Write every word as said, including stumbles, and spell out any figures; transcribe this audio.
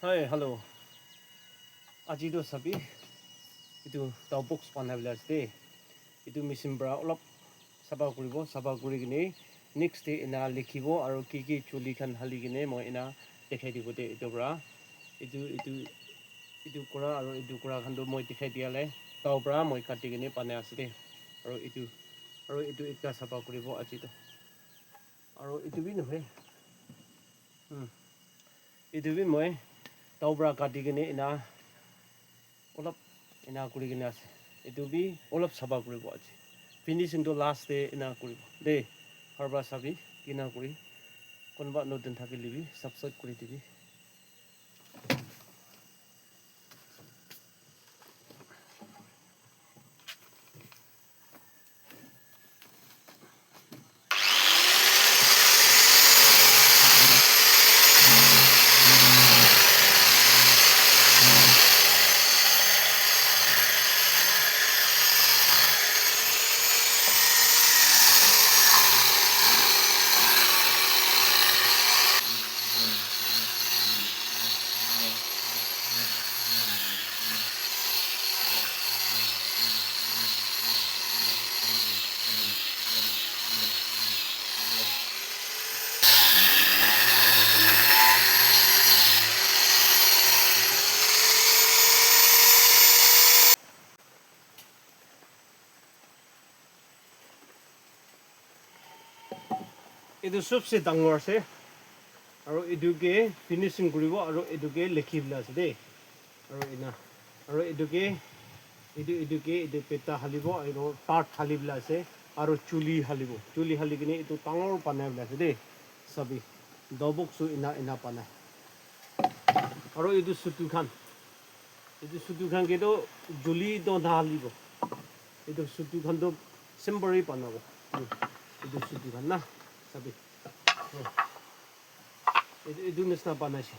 Hi, hello. Aji to sabi, itu dao box banai bole ase de. Itu machine para olop sapa kuribo, sapa kuri kene next day ena likhibo aru ki ki chuli khan hali kene moi ena dekhai dibo de itu para. Itu, itu, itu kura aru itu kura khan to moi dekhai dia le dao para moi kati kene banai ase de. Aru itu, aru itu ekta sapa kuribo aji to. Aru itu bi nohoi. Hmm. Itu bi moi dao para kati kene ena olop ena kuri kene ase. Itu bi olop sapa kuribo aji. Finishing to last day ena kuribo. De, harba sabi, kina kuri. Konba notun thakile bi, subscribe kuri dibi. Etu sobse dangor ase. Aru etu ke finishing kuribo aru etu ke likhi bole ase de. Aru ena. Aru etu ke, etu, etu ke, etu peta halibo, aru part hali bole ase. Aru chuli halibo. Chuli hali kene etu dangor banai bole ase de. Sabi. Dao box tu ena, ena banai. Aru etu sutu khan. Etu sutu khan ke to juli to nahalibo. Etu sutu khan to simple banabo. Hmm. Etu sutu khan na. Sabi. Hmm. Etu, etu nisna banai ase.